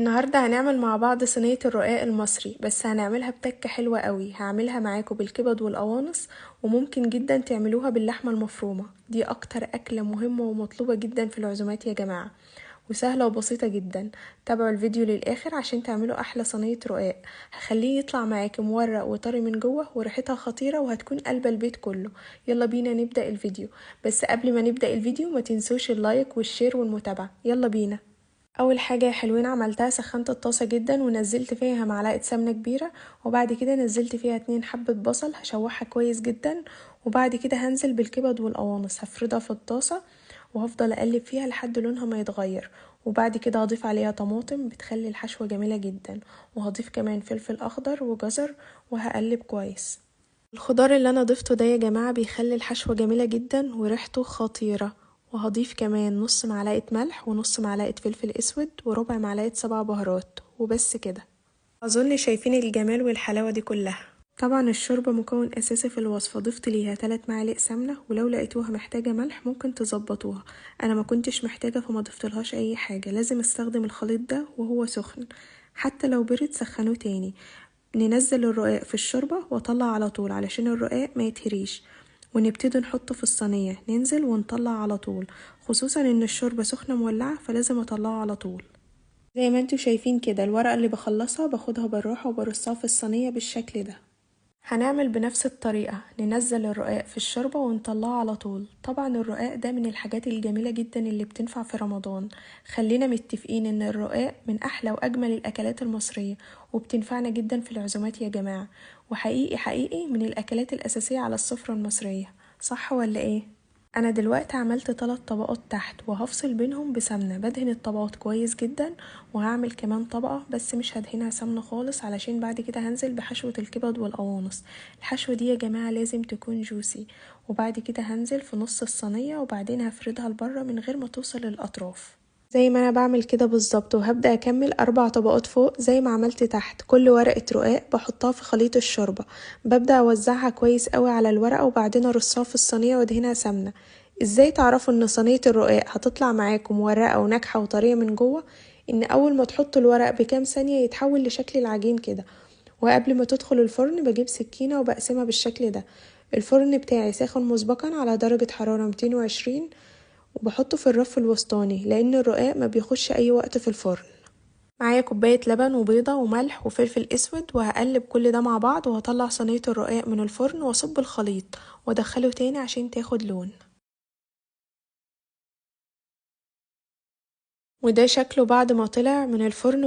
النهاردة هنعمل مع بعض صينية الرقاق المصري، بس هنعملها بتكة حلوة قوي. هعملها معاكم بالكبد والقوانص، وممكن جدا تعملوها باللحمة المفرومة. دي اكتر اكلة مهمة ومطلوبة جدا في العزومات يا جماعة، وسهلة وبسيطة جدا. تابعوا الفيديو للآخر عشان تعملوا احلى صينية رقاق. هخليه يطلع معاكم مورق وطري من جوه وريحتها خطيرة، وهتكون قلبة البيت كله. يلا بينا نبدأ الفيديو. بس قبل ما نبدأ الفيديو ما تنسوش ال like وال share والمتابعة. يلا بينا. اول حاجة يا حلوين عملتها، سخنت الطاسة جدا ونزلت فيها معلقة سمنة كبيرة، وبعد كده نزلت فيها 2 حبة بصل هشوحها كويس جدا، وبعد كده هنزل بالكبد والقوانص هفردها في الطاسة وهفضل اقلب فيها لحد لونها ما يتغير. وبعد كده هضيف عليها طماطم بتخلي الحشوة جميلة جدا، وهضيف كمان فلفل اخضر وجزر وهقلب كويس. الخضار اللي انا ضفته ده يا جماعة بيخلي الحشوة جميلة جدا وريحته خطيرة. وهضيف كمان نص معلقة ملح ونص معلقة فلفل اسود وربع معلقة 7 بهارات، وبس كده. اظن شايفين الجمال والحلاوة دي كلها. طبعا الشوربة مكون اساسي في الوصفة، ضفت ليها 3 معالق سمنة، ولو لقيتوها محتاجة ملح ممكن تظبطوها. انا ما كنتش محتاجة فما ضفتلهاش اي حاجة. لازم استخدم الخليط ده وهو سخن، حتى لو برد سخنوه تاني. ننزل الرقاق في الشوربة واطلع على طول علشان الرقاق ما يتهريش، ونبتدي نحطه في الصينية، ننزل ونطلع على طول، خصوصا ان الشوربة سخنة مولعة فلازم اطلعه على طول. زي ما انتوا شايفين كده الورقة اللي بخلصها باخدها بالراحة وبرصها في الصينية بالشكل ده. هنعمل بنفس الطريقة، ننزل الرقاق في الشوربة ونطلعه على طول. طبعا الرقاق ده من الحاجات الجميلة جدا اللي بتنفع في رمضان. خلينا متفقين ان الرقاق من احلى واجمل الاكلات المصرية، وبتنفعنا جدا في العزومات يا جماعة، وحقيقي حقيقي من الاكلات الاساسية على السفرة المصرية، صح ولا ايه؟ انا دلوقتي عملت 3 طبقات تحت وهفصل بينهم بسمنة. بدهن الطبقات كويس جدا، وهعمل كمان طبقة بس مش هدهنها سمنة خالص علشان بعد كده هنزل بحشوة الكبد والقوانص. الحشوة دي يا جماعة لازم تكون جوسي. وبعد كده هنزل في نص الصينية وبعدين هفردها لبره من غير ما توصل للأطراف زي ما انا بعمل كده بالظبط. وهبدأ اكمل 4 طبقات فوق زي ما عملت تحت. كل ورقة رقاق بحطها في خليط الشوربة، ببدأ اوزعها كويس قوي على الورقة وبعدين ارصها في الصينية وادهنها سمنة. ازاي تعرفوا ان صينية الرقاق هتطلع معاكم مورقة وناجحة وطرية من جوه؟ ان اول ما تحطوا الورق بكام ثانية يتحول لشكل العجين كده. وقبل ما تدخل الفرن بجيب سكينة وبقسمها بالشكل ده. الفرن بتاعي ساخن مسبقا على درجة حرارة 220، وبحطه في الرف الوسطاني لان الرقاق ما بياخدش اي وقت في الفرن. معايا كوباية لبن وبيضة وملح وفلفل اسود، وهقلب كل ده مع بعض، وهطلع صينية الرقاق من الفرن واصب الخليط وادخله تاني عشان تاخد لون. وده شكله بعد ما طلع من الفرن.